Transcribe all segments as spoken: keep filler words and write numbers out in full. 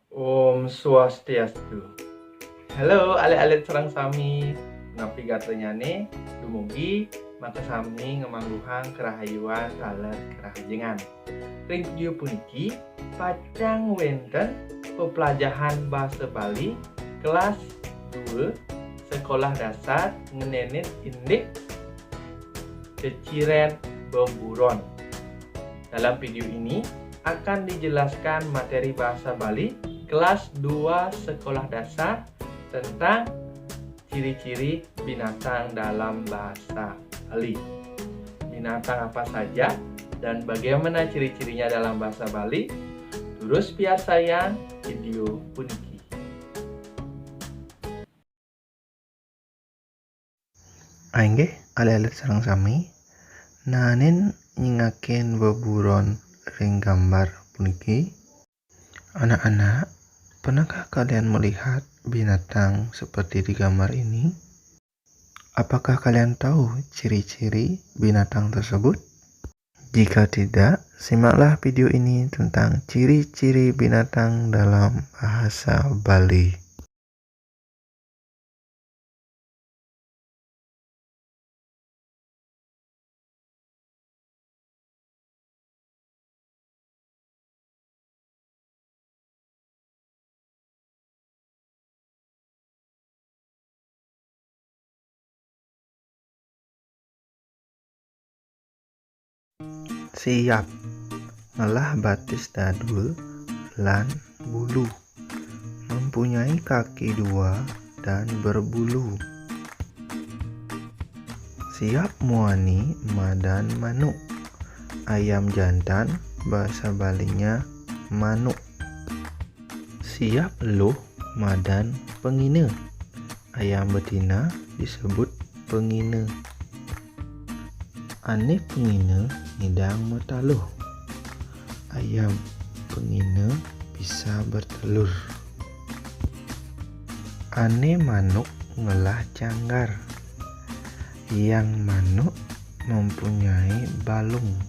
Om Swastiastu. Halo alit-alit sareng sami. Napi gatrané? Dumugi maka sami ngamangguhang karahayuan taler karahajengan. Ring vidéo puniki pacang wénten peplajahan basa Bali kelas dua sekolah dasar ngenénin indik ceciren beburon. Dalam video ini akan dijelaskan materi bahasa Bali kelas dua sekolah dasar tentang ciri-ciri binatang dalam bahasa Bali. Binatang apa saja dan bagaimana ciri-cirinya dalam bahasa Bali? Terus piarsayang video puniki. Inggih, alit-alit sareng sami, naenin nyingakin beburon ring gambar puniki. Anak-anak, pernahkah kalian melihat binatang seperti di gambar ini? Apakah kalian tahu ciri-ciri binatang tersebut? Jika tidak, simaklah video ini tentang ciri-ciri binatang dalam bahasa Bali. Siap. Ngelah batis dadua lan bulu. Mempunyai kaki dua dan berbulu. Siap muani madan manuk. Ayam jantan, bahasa Balinya manuk. Siap eluh madan pengina. Ayam betina disebut pengina. Ané pengina ngidang mataluh. Ayam pengina bisa bertelur. Ané manuk ngelah canggar. Yang manuk mempunyai balung.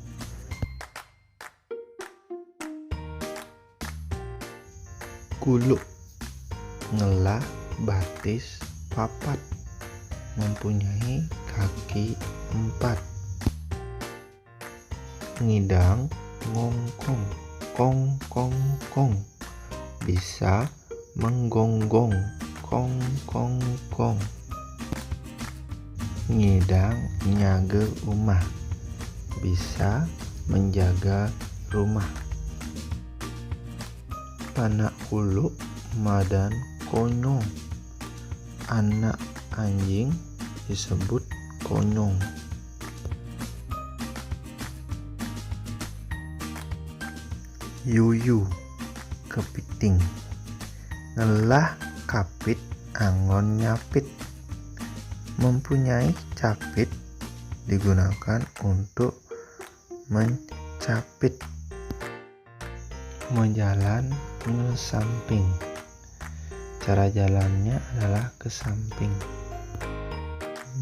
Kuluk ngelah batis papat, mempunyai kaki empat. Ngidang ngongkong, kong kong kong, bisa menggonggong, kong kong kong. Ngidang nyaga umah, bisa menjaga rumah. Panak kuluk madan konyong. Anak anjing disebut konyong. Yuyu, kepiting. Ngelah kapit anggon nyapit. Mempunyai capit digunakan untuk mencapit. Menjalan ngesamping. Cara jalannya adalah ke samping.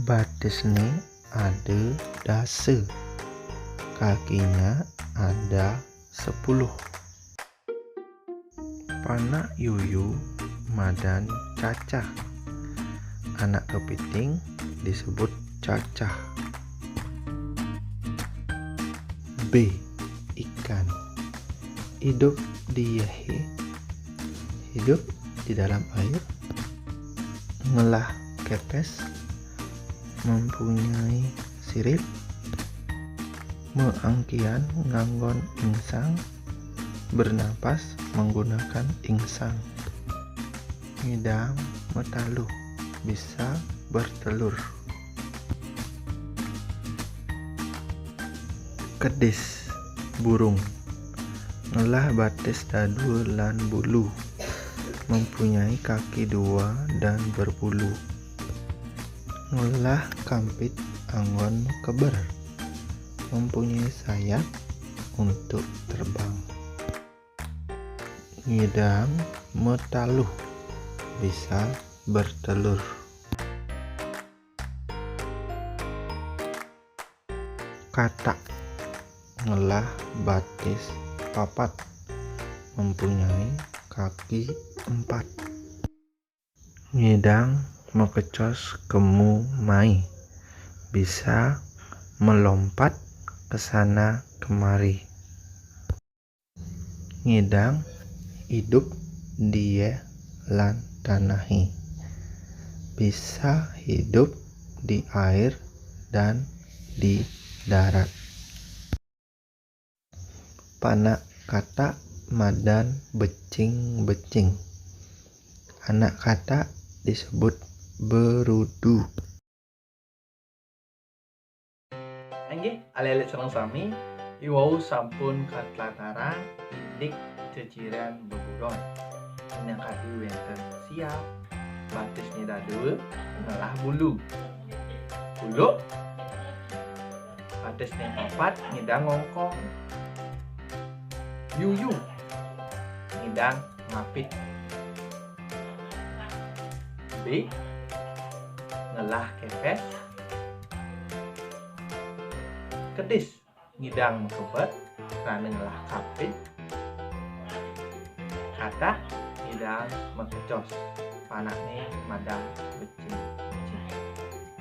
Batisné ada dasa. Kakinya ada sepuluh. Panak yuyu madan cacah. Anak kepiting disebut cacah. B. Ikan. Hidup di yéhé. Hidup di dalam air. Ngelah kepes. Mempunyai sirip. Maangkian nganggon insang. Bernapas menggunakan insang. Ngidang mataluh, bisa bertelur. Kedis, burung. Ngelah batis dadua lan bulu. Mempunyai kaki dua dan berbulu. Ngelah kampit anggon keber. Mempunyai sayap untuk terbang. Ngidang mataluh, bisa bertelur. Katak ngelah batis papat, mempunyai kaki empat. Ngidang makecos kemu mai, bisa melompat ke sana kemari. Ngidang idup di ie lan tanahi, bisa hidup di air dan di darat. Panak katak madan becing-becing. Anak katak disebut berudu. Inggih, alit-alit sareng sami, iwau sampun katlatarang indik ceciren beburon. Minangka wenten siap, batisnya dadua, ngelah bulu. Kuluk, batisnya papat, ngidang ngongkong. Yuyu, ngidang ngapit. B, ngelah kepes. Kedis, ngidang makebet, krana ngelah kapit. Katak, ngidang makecos, panakne madan becing-becing.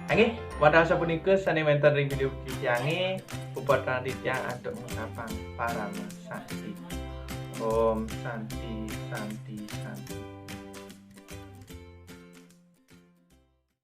Inggih, wantah sapunika sane wenten ring video titiange, puputang titiang antuk ngucapang parama santi. Om Santi, Santi, Santi.